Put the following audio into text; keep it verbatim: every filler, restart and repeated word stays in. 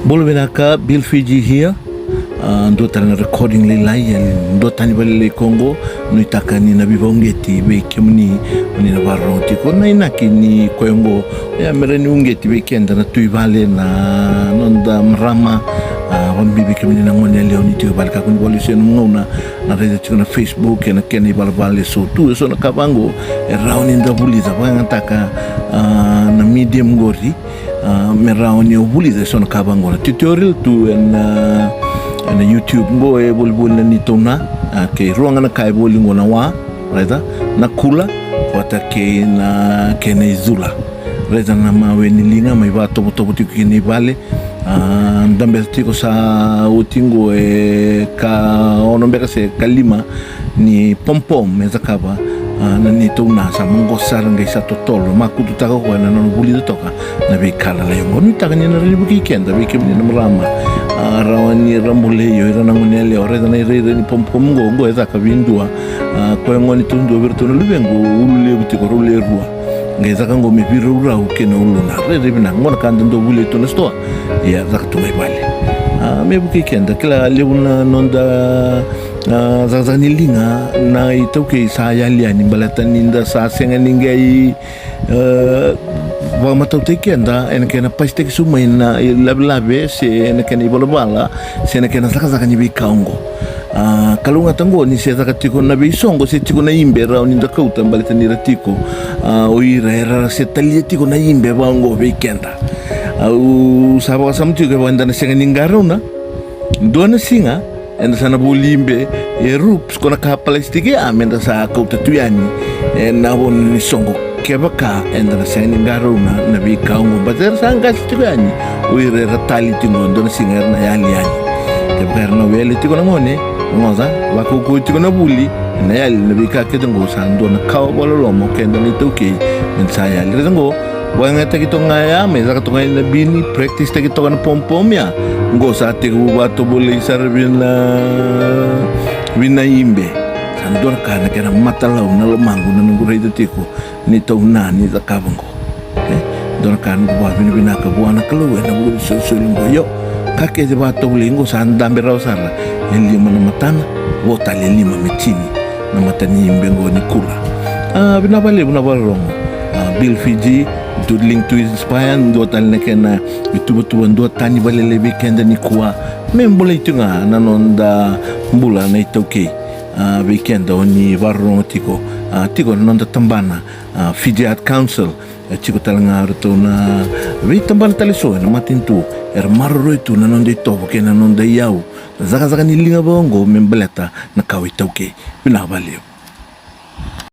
Bula vinaka, Bill Fiji here. A, dua tale na recording lailai, e dua tani valelei koqo. Nuitaka ni na veivauqeti vei kemuni, ni na vakarorogo tiko na inaki ni koya oqo. Ia, me rawa ni uqeti vei keda na tu i vale, na noda marama, a, vakabibi kemuni na gone yalewa ni tiko i vale, kakua ni vakalesui e nomu gauna. Na raica tiko na Facebook, ena kena ivalavala eso tu, eso na ka vaqo e rawa ni da vulica, vakayagataka, a, na Medium qori, a, me rawa ni o vulica eso na ka vaqo. Na tutorial tu ena, ena YouTube qo e volivoli na neitou na, a, kei rua ga na ka e voli qo, na wa, raica, na kula, vata kei na kena icula. Raica na mawe ni liga mai vakatovotovo tiko kina i vale. A, dabe tiko sa oti qo e ka ono beka se ka lima ni pompom e cakava, a, na neitou na, sa maqosa sara, qai sa totolo, makututaka o koya na nona vulica toka na veika lalai oqo. Nuitaka ni na rawa ni vukei keda, vei kemuni na marama, a, rawa ni ra bolei o ira na gone yalewa. Raica na irairai ni pompom qo, qo e caka vei dua, a, koya gone taudua vei iratou na luvequ, ulu levu tiko, rau le rua. Qai caka qo me veiraurau kei na uluna. Rairai vinaka, qo na ka da dau volia tu na sitoa. Ia, caka tu ga i vale. A, me vukei keda, kila levu na noda, a, cakacaka ni liga na iTaukei sa yali yani, baleta ni da sa sega ni qai, e, vakamatautaki keda ena kena pasitaki sobu mai na ilavelave, se ena kena ivalavala, se na kena cakacaka ni veika oqo. A, kalougata qo ni se caka tiko na veisoqo, se tiko na ibe rawa ni da kauta, baleta ni ra tiko, a, o ira era se talia tiko na ibe vaqo vei keda. Au sa vakasama tiko, kevaka eda na sega ni qarauna, dua na siga eda sa na voli ibe e rups, ko na ka palasitiki, a, meda sa kauta tu yani ena vanua ni soqo. Kevaka eda na sega ni qarauna na veika oqo, baleta era sa qase tiko yani o ira era tali tiko, dua na siga era na yali yani. Kevaka era na wele tiko na gone, rogoca, vakaukauwa tiko na vuli, ena yali na veika kece oqo. Sa dua na kawa vakaloloma o keda na iTaukei meda sa yali. Raica oqo, vakayagataki toka ga ya, me caka toka ga na bini, practice taki toka na pompom ya. Oqo sa tekivu vakatovolei sara vei na, vei na ibe. Sa dua na ka na kena matalau na lomaqu na noqu raica tiko neitou na ni cakava oqo. E dua na ka noqu vakavinavinaka vua na Kalou ena vuku ni solisoli oqo. Io, ka kece vakatovolei oqo, sa dabe rawa sara e lima na matana, vo tale e lima me tini na mata ni ibe oqo ni kula. A, vinaka vakalevu na vakarorogo. A, Bill Fiji, Doodling to Inspire, dua tale na kena ituvatuva duatani vakalailai vei keda nikua, me bolei tiko ga na noda bula na iTaukei. A, vei keda o ni vakarorogo tiko, a, tiko na noda tabana, a, Fiji Art Council, e tiko tale ga o ratou na veitabana tale eso ena matanitu, era maroroi tu na noda itovo kei na noda iyau, na cakacaka ni liga vaqo me baleta na kawa iTaukei. Vinaka vakalevu.